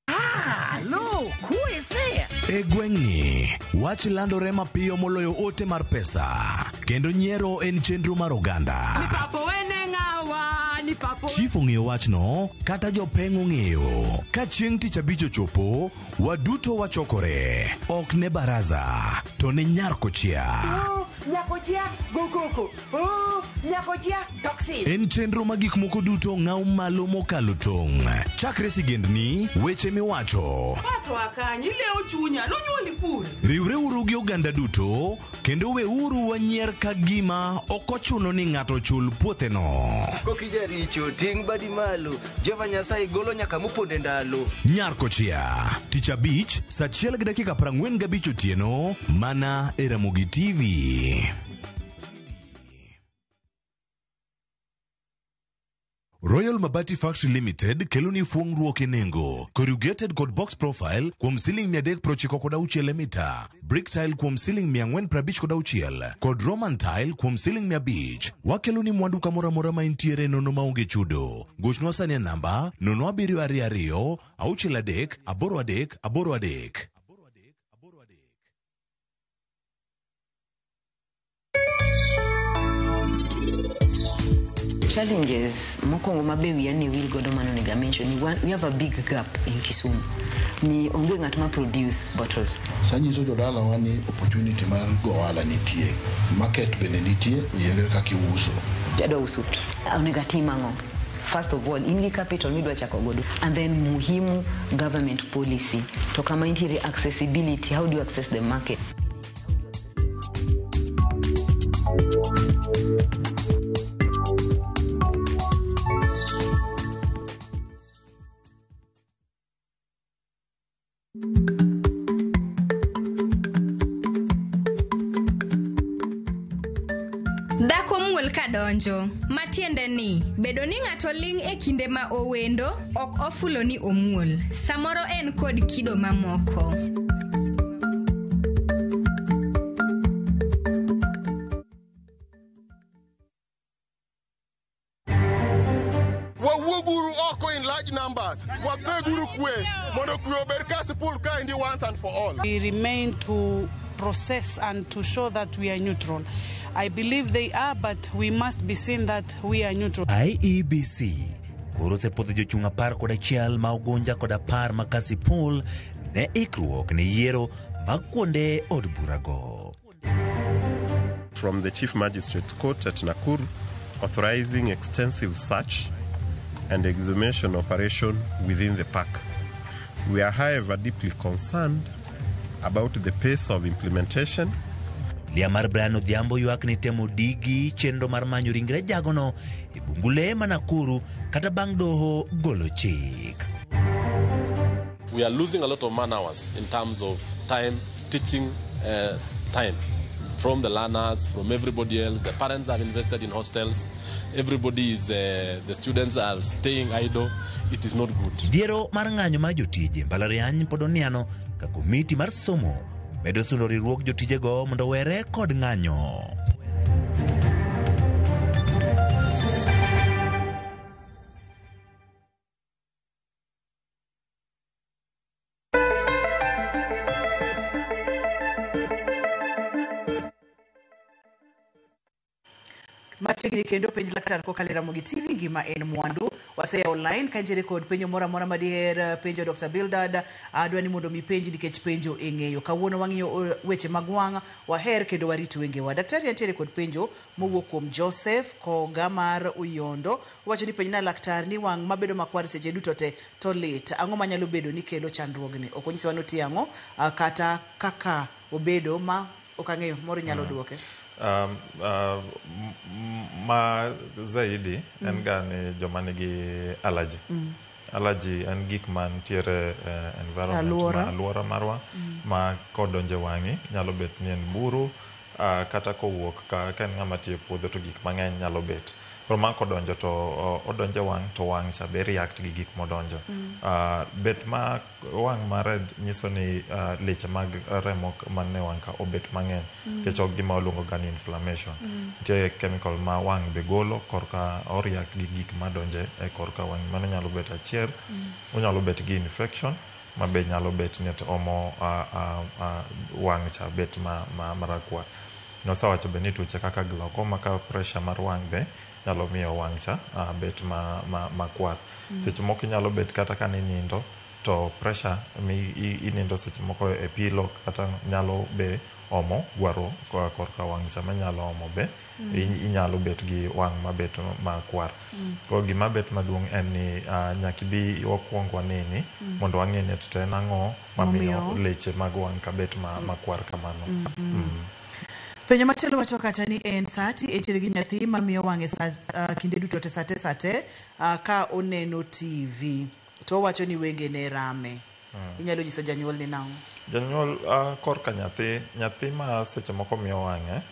Hello, who is there? E gweng'ni, wach landore mapiyo moloyo ote mar pesa, kendo nyiero en chenro mar oganda. Chief ong'eyo wachno, kata jopeng' ong'eyo. Ka chieng' tich abich ochopo, waduto wachokore. Ok ne baraza, to ne nyar kochia. En chenro ma gik moko duto ng'aw malo mokalo tong'. Chakre sigendni, weche miwacho. Riwreuru gi oganda duto, kendo weuru wanyier ka gima ok ochuno ni ng'ato chul puotheno. Kokijaricho ting' badi malo, Jehova Nyasaye golo nyaka moponde ndalo. Nyar kochia, tich abich, saa 1:45 otieno, mana e Ramogi TV. Royal Mabati Factory Limited keloni fuong'ruok e nengo. Corrugated kod box profile kuom siling 396 e mita, brick tile kuom siling 456 kod Roman tile kuom siling 500. Wakeloni mwandu kamoro amora ma intiere nono maonge chudo. Gochnwa sani e namba 0722 63 83 83. Challenges mokwongo mabe wiya ne wil godo mano onego mention ni we have a big gap in Kisumu ni onge ng'at ma produce bottles. Sanyiso jodalawa ni opportunity mar go ohala nitie, market bende nitie, oyiengre kaka iuso. Adwa uso pi, onego atim ang'o? First of all, in gi capital midwa chako godo, and then muhimu government policy to kama intiere accessibility, how do you access the market? Dhako muol kadonjo, matiende ni bedo ni ng'ato ling' e kinde ma owendo ok ofulo ni omuol. Samoro en kod kido mamoko. Wawuoguru oko in large numbers. Wapeguru kwe mondo kwe obed kasipul kaendi once and for all. We remain to process and to show that we are neutral. I believe they are, but we must be seen that we are neutral. IEBC koro osepwodho jochung' 11 ma Ugunja kod 10 ma Kasipul ne ikruok ne yiero mag kuonde od burago. From the Chief Magistrate Court at Nakuru, authorizing extensive search and exhumation operation within the park. We are, however, deeply concerned about the pace of implementation. Familia mar Brian Odhiambo ywak ni temo digi chenro mar manyo ringre jagono e bungu lee ma Nakuru kata bang' doho golo chik. We are losing a lot of man hours in terms of time, teaching time from the learners, from everybody else. The parents are invested in hostels. Everybody is, the students are staying idle. It is not good. Dhiero mar ng'anyo mar jotije mbalariany pod oniano ka komiti mar somo medo sundo riwruog jotijego mondo owere kod ng'anyo. Machiegni kendo penj laktar kokalo e Ramogi TV, ngima en mwandu. Waseya online ka nitiere kod penjo moro amora madiher penjo Dr. Bildad, adwa ni mondo mi penji nikech penjo ing'eyo. Kawuono wang'iyo weche mag wang', waher kendo warit wengewa. Daktari nitiere kod penjo mowuok kuom Joseph Koga mar Uyondo. Owacho ni penjna laktar ni wang' mabedo makwar seche duto te to lit. Ang'o manyalo bedo ni kelo chandruogni? Ok onyisowa ni otiyo ang'o, kata kaka obedo ma ok ang'eyo, moro inyalo duoke. Ma zaidi en ga ni joma nigi allergy. Allergy en gik mantiere environment Aluora. Ma aluora marwa ma kodonje wang'i nyalo bet ni en buru, kata kowuok ka en ng'ama tiyo e puodho to gik mang'eny nyalo bet. Koro ma kodonjo to odonje wang' to wang' cha be react gi gik modonjo. Bet ma wang' ma red nyiso ni leche mag remo man e wang' ka obet mang'eny. Nikech ok gima waluongo ga ni inflammation. Nitie chemical ma wang' be golo korka o react gi gik madonje e korka wang'. Mano nyalo bet achiel. Onyalo bet gi infection ma be nyalo bet ni omo wang' cha bet ma marakwar. Nosewacho be ni tuoche kaka glaucoma ka pressure mar wang' be nyalo miyo wang' cha bet makwar. Seche moko inyalo bet kata ka ninindo to pressure mi inindo seche moko e pillow kata nyalo be omo gwaro korka wang' cha manyalo omo be inyalo bet gi wang' mabet makwar. Koro gima bet maduong' en ni nyaka ibi wakwong waneni mondo wang'e ni to en ang'o mamiyo Momiyo? leche mag wang' ka bet makwar kamano. Penjo machielo wacho kacha ni en sati entiere gi nyathi mamiyo wang'e sa, kinde duto te sate sate ka oneno TV to owacho ni wengene rame. Inyalo nyiso janyuol ni nang'o? Janyuol korka nyathi, nyathi ma seche moko miyo wang'e,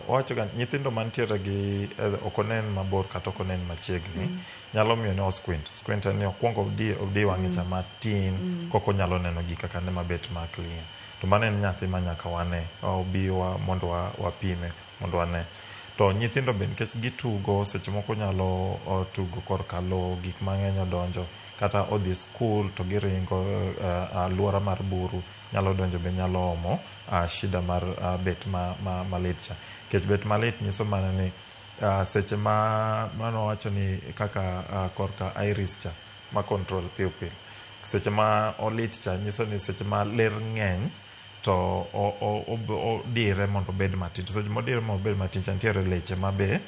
owacho ga nyithindo mantiere gi ok onen mabor kata ok onen machiegni, nyalo miyo ne o squint. Squint en ni okwongo odi wang'e cha matin kok onyalo neno gik kaka ne mabet ma clear. To mano en nyathi ma nyaka wane, obi wa, mondo wapime mondo wane. To nyithindo be nikech gitugo seche moko nyalo tugo korka lowo, gik mang'eny odonjo, kata odhi skul to giringo aluora mar buru nyalo donjo be nyalo omo shida mar bet malit cha. Nikech bet malit nyiso mana ni seche ma mano wacho ni kaka korka iris cha ma control pupil. Seche ma olit cha nyiso ni seche ma ler ng'eny to odire mondo obed matin. To seche modire mondo obed matin cha nitiere leche ma be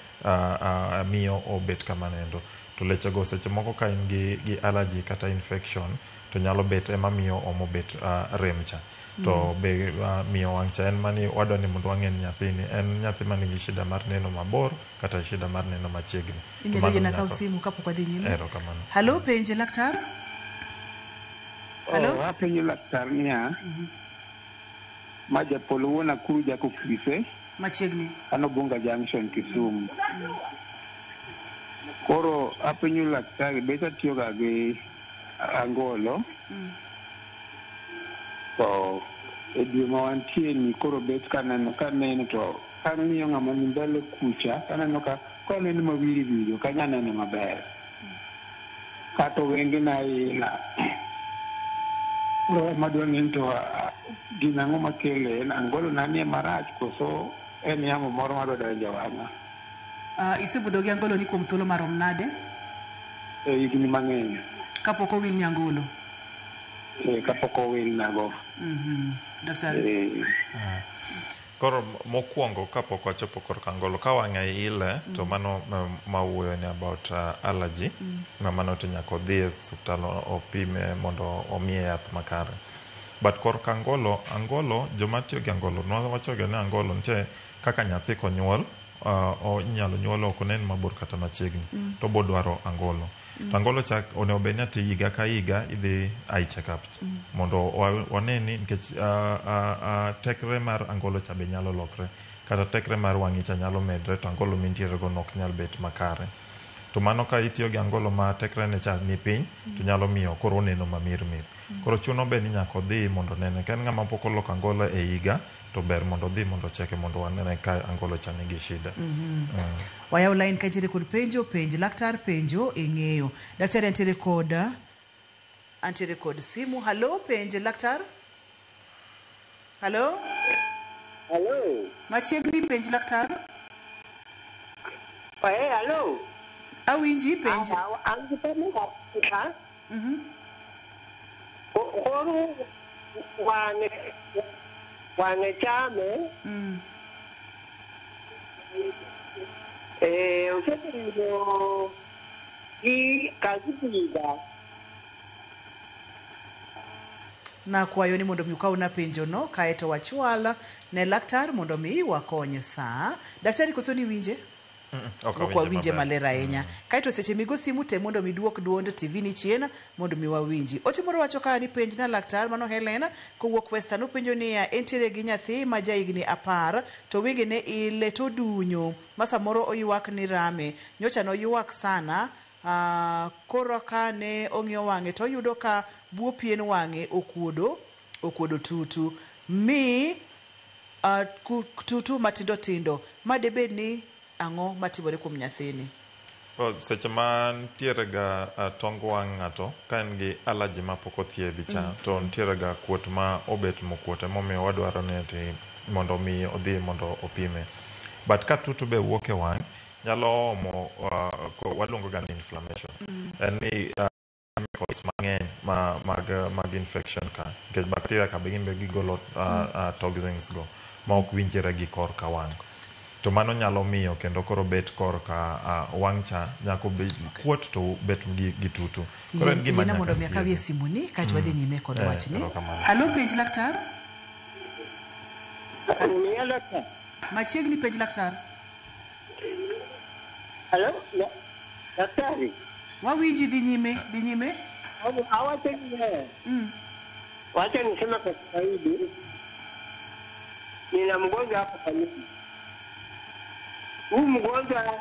miyo obet kamano endo. To leche go seche moko ka in gi allergy kata infection to nyalo bet ema miyo omo bet rem cha. To be miyo wang' cha en mani wadwa ni mondo wang'e ni nyathini en nyathi manigi shida mar neno mabor kata shida mar neno machiegni. To Inyalo mano yiena kaw nyaka- simu kapok wadhi nyime. Erokamano. Halo, penje laktar? Halo? Oh, apenjo laktar niya, ma japolo wuon Nakuru Jacob Kise, Machiegni. an Obunga Junction, Kisumu. Koro apenjo laktar, bet atiyoga gi angolo, to e dwe ma wantie ni koro bet kaneno kaneno to kang'iyo ng'ama ni mbele kucha, taneno ka koneno mawiri wiri ok anyal neno maber. Kata wengena ila. Koro ema adwa ng'eyo ni to gino ang'o makele, en angolo na ni marach koso en yamo moro madwa donjo e wang'a. Isebudho gi angolo ni kuom thuolo marom nade? E higni mang'eny. Kapok owil ni angolo? E, kapok owilnago. Daktari? E, Koro mokwongo kapok wachopo korka angolo, ka wang'e ile to mano mawuoyo ni about allergy, ma mano to nyaka odhi e osiptal opime mondo omiye yath makare. But korka angolo, angolo joma tiyo gi angolo, nwawachoga ni angolo nitie kaka nyathi konyuol, inyalo nyuole ok onen mabor kata machiegni, to obodwaro angolo. To angolo cha onego bed ni ati higa ka higa idhi eye check up mondo wane ni nikech tekre mar angolo cha be nyalo lokre, kata tekre mar wang'i cha nyalo medre to angolo mintiere go no ok nyal bet makare. To mano ka itiyo gi angolo ma tekre ne cha ni piny, to nyalo miyo koro oneno mamirmir. Koro chuno be ni nyaka odhi mondo onene. Ka en ng'ama pok oloko angolo e higa, to ber mondo odhi mondo ocheke mondo wanene ka angolo cha nigi shida. Wayaw line ka nitiere kod penjo, penj laktar penjo ing'eyo. Daktari antiere kod simu. Hallo, penj laktar. Hallo? Hello. Machiegni, penj laktar. Eh, hello. Awinji, penj. An gi penjo ka. Koro wang'e chame. Eh, osebedo gi kazipiga. Nakwayo ni mondo mi ukawna penjo no kaeto wachwal ne laktar mondo mi wakony sa. Daktari, koso ni winje? Ok Ok wawinje maber. Maler ahinya. Kaeto seche migo simu te mondo mi duok duond TV ni chien mondo mi wawinji. Ote moro wacho ka ni penj na laktar, mano Helen kowuok Western, openjo niya, entiere gi nyathi ma ja higni 10 to wengene ile to dunyo ma samoro oywak ni rame. Nyocha noywak sana. Koro ka ne ong'iyo wang'e to oyudo ka buo pien wang'e okuodo tutu mi tutu matindo tindo ma debed ni ang'o matimore kuom nyathini? Oh, seche ma nitiere ga tong wang' ng'ato ka en gi allergy ma pok othiedhi cha, to nitiere ga kuot ma obet mokuot, emomiyo wadwaro ni ati mondo mi odhi mondo opime. But ka tutu be wuok e wang' nyalo omo waluongo ga ni inflammation. En ni chemicals mang'eny ma mag infection ka, nikech bacteria ka be gin be gigolo toxins go ma ok winjre gi korka wang'. To mano nyalo miyo kendo koro bet korka wang' cha nyako be kuot to bet gi tutu. Koro en gima Yiena nyaka mondo mi akawie thiedhi. simu ni kaeto wadhi nyime kod wachni. Erokamano. Halo, penj laktar. Miya laktar. Machiegni, penj laktar. Hello, daktari. Wawinji, dhi nyime, dhi nyime. Awacho ni wacha niseme kwa Kiswahili. Nina mgonjwa hapo kwa nyumba. Huyu mgonjwa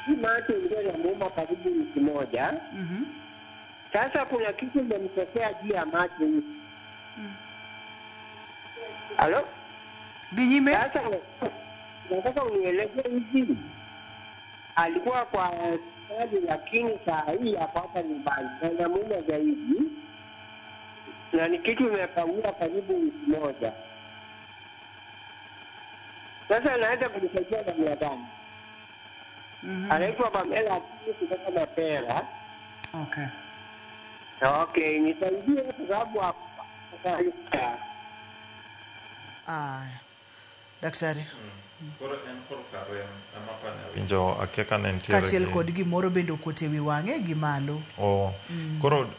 hii macho ilikuwa inamuuma karibu wiki moja. Sasa kuna kitu imemtokea juu ya macho hii. Halo? Dhi nyime. Sasa nataka unieleze hivi. Alikuwa kwa hospitali lakini saa hii ako hapa nyumbani na inamuuma zaidi, na ni kitu imekawia karibu wiki moja. Sasa naweza kumsaidia namna gani? Anaitwa Pamela Akinyi kutoka Mapera. Okay. Okay, nisaidie kwa sababu hapa. Aya. Daktari. Koro en korka rem ema apani awinjo akia ka ne nitiere Kaachiel kod gimoro bende okuot e wi wang'e gi malo. Oh. Koro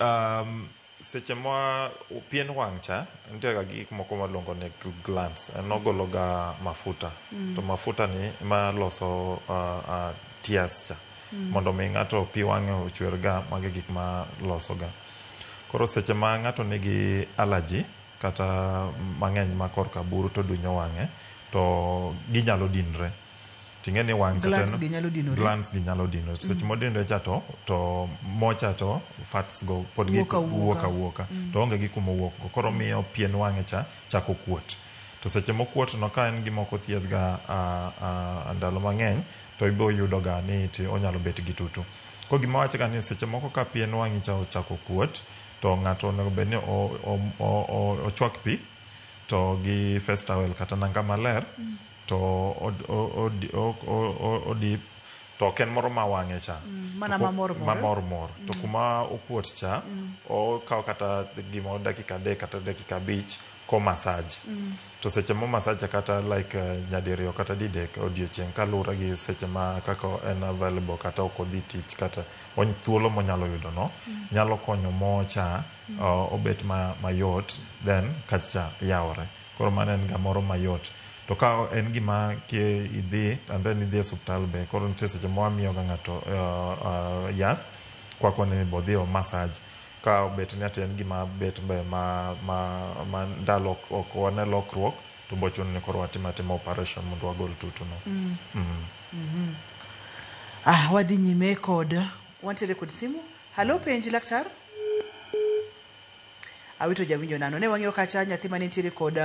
seche ma pien wang' cha nitie ga gik moko maluongo ni glands, en ogolo ga mafuta. To mafuta ni ema loso tears cha. Mondo mi ng'ato pi wang'e ochwer ga, mago e gik ma loso ga. Koro seche ma ng'ato nigi allergy kata mang'eny ma korka buru to dunyo wang'e, to ginyalo dinre. Ting'e ni wang' cha Glands gi nyalo dinore. Glands gi nyalo dinore. Seche modinore cha to mocha to fats go pod gi Wuok awuoka. wuok awuoka. To onge gi kuma owuok go. Koro miyo pien wang'e cha chako kuot. To seche mokuot no ka en gima ok othiedh ga ndalo mang'eny, to ibiro yudo ga ni ti onyalo bet gi tutu. Koro gima wacho ga ni seche moko ka pien wang'i cha ochako kuot, to ng'ato onego bed ni ochwak pi to gi face towel kata nanga maler, to odip, to ok en moro ma wang'e cha. Mana To mamor mor. Mamor mor. To kuma okuot cha, okawo kata gimoro dakika 3 kata dakika 5, Ko massage. To seche mo massage kata like nyadiriyo kata didek odiochieng' kaluwore gi seche ma kaka en available kata ok odhi tich kata thuolo monyalo yudo no nyalo konyo mocha obet mayot then kacha yawore. Koro mano en gamoro mayot. To ka en gima ki idhi and then idhi e osuptal be koro nitie seche ma wamiyo ga ng'ato yath kwakone ni bo odhi o massage. Ka obet ni ati en gima bet be ma ndalo ok wane lokruok to bochuno ni koro watim atima operation mondo wagol tutu no. Ah, wadhi nyime kod wantiere kod simu. Halo, penji laktar. Awito jawinjo nano. Ne wang'iyo kacha nyathi mane nitiere kod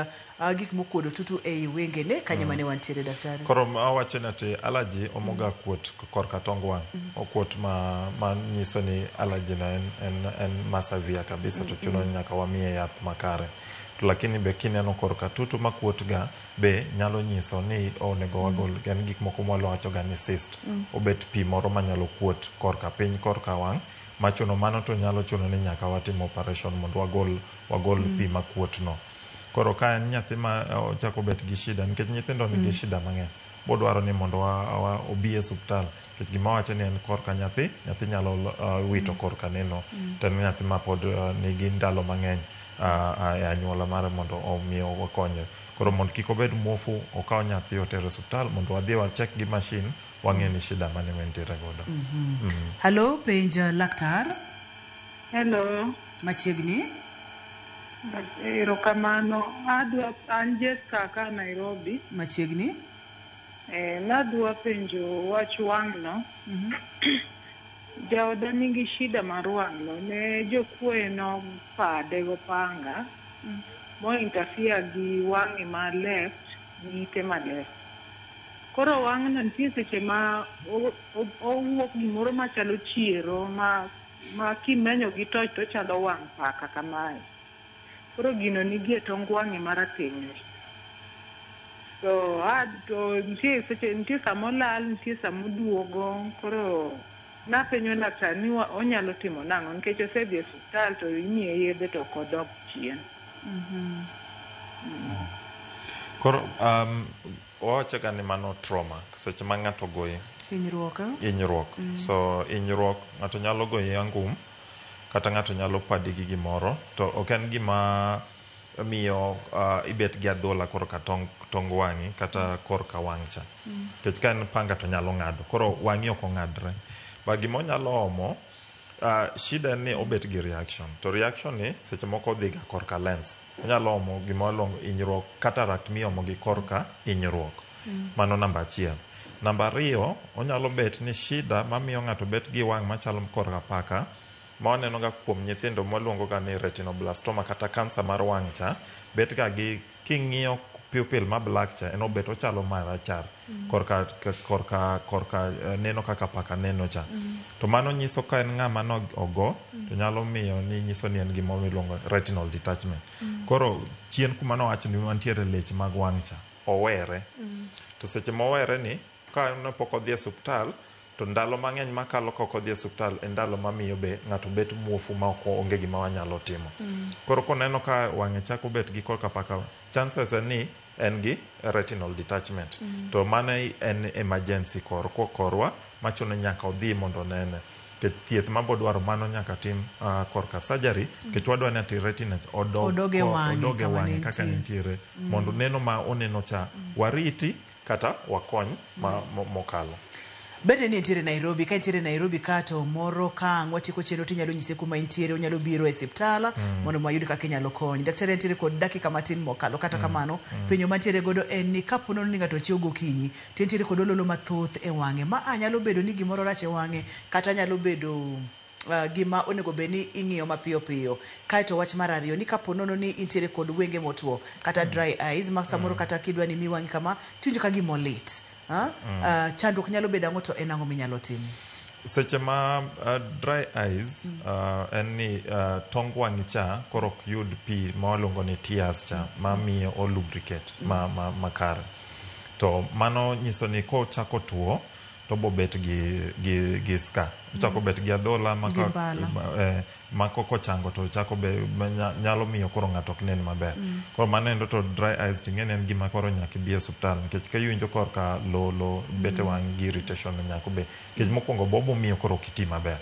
gik mokuodo tutu ei wengene kanye mane wantiere, daktari. Koro awacho ni ati allergy omoga kuot korka tong wang'. Okuot ma nyiso ni allergy no en ma severe kabisa to chuno ni nyaka wamiye yath makare. To lakini be kineno korka tutu makuot ga be nyalo nyiso ni onego wagol en gik moko mwawacho ga ni cyst. Obet pi moro manyalo kuot korka piny korka wang' machuno mano to nyalo chuno ni nyaka watim operation mondo wagol pi makuot no. Koro ka en nyathi ma ochako bet gi shida nikech nyithindo nigi shida mang'eny bodwaro ni mondo obi e osuptal nikech gima wacho ni en korka nyathi nyalo wito korka neno to en nyathi ma pod nigi ndalo mang'eny e anyuola mare mondo omiyo wakonye. Koro mondo kik obed muofu okaw nyathi oter e osuptal mondo wadhi wachek gi machine wang'e ni shida mane mantiere godo. Halo, penj laktar. Hello. Machiegni. Erokamano. Adwa an Jessica ka Nairobi. Machiegni. Nadwa penjo wach wang'no. Jaoda nigi shida mar wang'no. Ne jokuoye nopade go panga. Mo interfere gi wang'e ma left gi ite ma left. Koro wang'no nitie seche ma owuok gimoro machalo chiero ma kimenyo gi toch to chalo wang' paka kamae. Koro gino nigi e tong wang'e marateng'. To nitie seche nitie samolal nitie samoduogo. Koro napenjo laktar ni onyalo timo nang'o nikech osedhi e osiptal to imiye yedhe to ok odok chien. Koro wawacho ga ni mano trauma seche ma ng'ato goyi. Hinyruok. Hinyruok. So hinyruok ng'ato nyalo goyi angum kata ng'ato nyalo padi gi gimoro to ok en gima miyo ibet gi adhola korka tong wang'i kata korka wang' cha. Nikech ka en panga to nyalo ng'ado. Koro wang'i ok ong'adre. Ba gima onyalo omo shida en ni obet gi reaction. To reaction ni seche moko odhi ga korka lens. Onyalo omo gima waluongo hinyruok cataract miomo gi korka hinyruok. Mano namba achiel. Namba ariyo, onyalo bet ni shida mamiyo ng'ato bet gi wang' machalo korka paka ma waneno ga kuom nyithindo mwaluongo ga ni retinoblastoma kata kansa mar wang' cha bet ga gi king'iyo pupil ma black cha en obet ochalo marachar korka neno kaka paka neno cha. To mano nyiso ka en ng'ama no ogo to nyalo miyo ni nyiso ni en gima iluongo retinal detachment. Koro chien kuma nowacho ni wantiere leche mag wang' cha owere. To seche mowere ni ka ne pok odhi e osuptal to ndalo mang'eny makalo ka ok odhi e osuptal en ndalo mamiyo be ng'ato bet muofu ma ok onge gima wanyalo timo. Koro koneno ka wang'e chako bet gi korka paka chances en ni en gi retinal detachment. To mano en emergency korwa machuno nyaka odhi mondo onene. Nikech thieth mabodwaro mano nyaka tim korka surgery nikech wadwa ni ati retina odog e wang'e kaka nitiere mondo neno ma oneno cha wariti kata wakony mokalo. Bende ni nitiere Nairobi, ka nitiere Nairobi ka to moro ka ang' watieko chenro to inyalo nyise kuma intiere, onyalo biro e osiptal mondo wayud kaka inyalo kony. Daktari nitiere kod dakika matin mokalo, kata kamano penjo mantiere godo en ni kapo nono ni ng'ato ochiew gokinyi to entiere kod ololo mathoth e wang'e, ma nyalo bedo ni gimoro rach e wang'e kata nyalo bedo gima onego bed ni ing'iyo mapiyo piyo. Kaeto wach mar ariyo ni kapo nono ni intiere kod wenge motwo kata dry eyes ma samoro kata kidwa ni mi wang'i kama tiwinjo ka gima olit. Chandruok nyalo bedo ang'o to en ang'o minyalo timo? Seche ma dry eyes en ni tong wang'i cha koro ok yud pi ma waluongo ni tears cha mamiyo o lubricate makare. To mano nyiso ni kochako tuo To bobet gi scar. Ochako bet gi adhola ma Gi ka, mbala. Ma kokochango to chako be nyalo miyo koro ng'ato ok nen maber. Koro mano endo to dry eyes ting'e ni en gima koro nyaka ibi e osiptal nikech ka iwinjo korka lolo bet e wang'i gi irritation nyaka obed. Nikech mokwongo bobo miyo koro ok iti maber.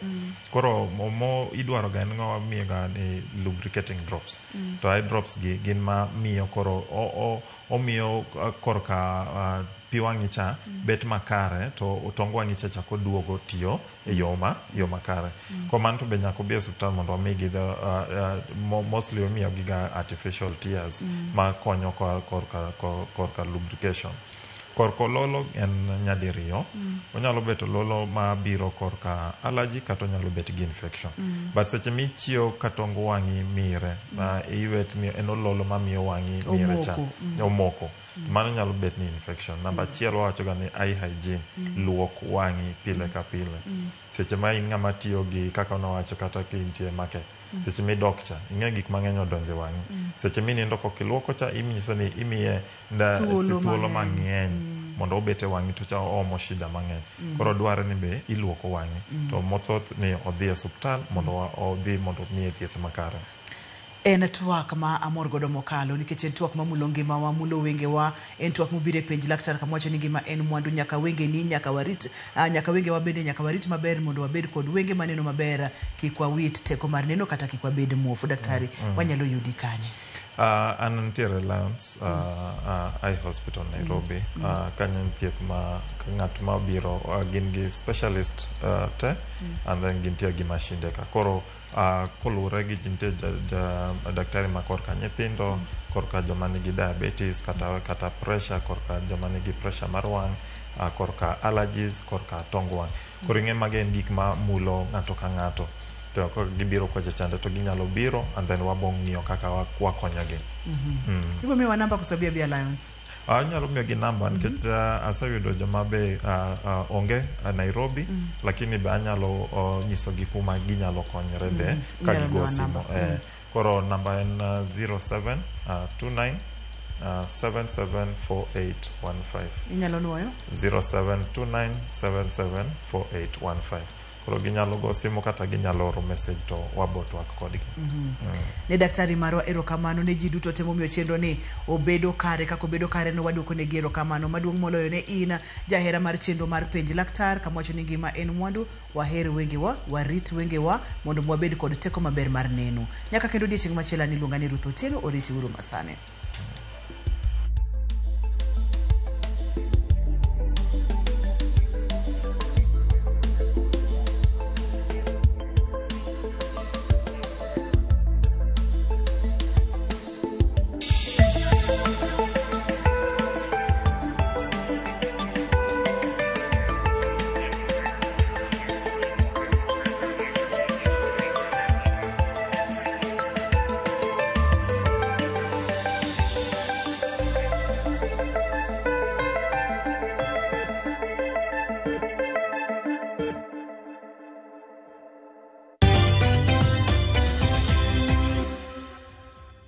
Koro mo idwaro ga en ng'awa miyo ga ni lubricating drops. To eye drops gi gin ma miyo koro omiyo korka pi wang'i cha bet makare to tong wang'i cha chako duogo tiyo e yo makare. Koro mano to be nyaka obi e osiptal mondo wamigi the mostly wamiyo ga artificial tears ma konyo korka lubrication. Korka ololo en nyadiriyo. Onyalo bet ololo mabiro korka allergy kata onyalo bet gi infection. But seche michiewo ka tong wang'i mire, ma iwet mi en ololo mamiyo wang'i mire cha. Omoko. Omoko. Mano nyalo bet ni infection. Namba achiel wawacho ga ni eye hygiene. Luok wang'i pile ka pile. Seche ma in ng'ama tiyo gi kaka nowacho kata ka intie e market. Seche midok cha, ing'e gik mang'eny odonjo e wang'i. Seche minindo kok iluoko cha, inyiso ni imiye Thuolo thuolo mang'eny. mang'eny mondo obet e wang'i to cha oomo shida mang'eny. Koro dwarre ni be iluoko wang'i. To mothoth ni odhi e osiptal mondo odhi mondo omiye thieth makare. En twak ma amor godo mokalo nikech en twak mamulo ngimawa, mulo wengewa, en twak mobiro e penj laktar kama wacho ni ngima en mwandu, nyaka wengeni, nyaka warit, nyaka wengewa bende nyaka warit maber mondo wabed kod wenge maneno maber, kik wawit teko mar neno kata kik wabed muofu. Daktari, wanyalo yudi kanye? An nitiere Lions Eye Hospital Nairobi. Kanyo en thieth ma ka ng'at ma obiro gin gi specialist te and then gintie gi mashinde ka. Koro koluwore gi nitie daktari ma korka nyithindo, korka joma nigi diabetes kata pressure, korka joma nigi pressure mar wang', korka allergies, korka tong wang'. Koro ing'e magi en gik ma mulo ng'ato ka ng'ato. To ka gibiro kocha chande to ginyalo biro and then wabo ng'iyo kaka wakonyogi. Ibo miwa namba koso abi abia Lions? Anyalo miyogi namba nikech aseyudo joma be onge Nairobi lakini be anyalo nyisogi kuma ginyalo konyre be ka Inyalo gigo miwa simu. namba. Koro namba en 07 29 774815. Inyalo nuoyo? 0729 774815. Koro ginyalo go simu kata ginyalo oro message to wabo twak kodgi. Ne daktari marwa erokamano ne ji duto te momiyo chenro ni obedo kare kaka obedo kare no waduoko negi erokamano maduong' moloyo ne in jahera mar chenro mar penj laktar kama wacho ni ngima en mwandu waher wengewa warit wengewa mondo wabed kod teko maber mar neno nyaka kendo odiechieng' machielo an iluonga ni Ruth Otieno oriti uru masane.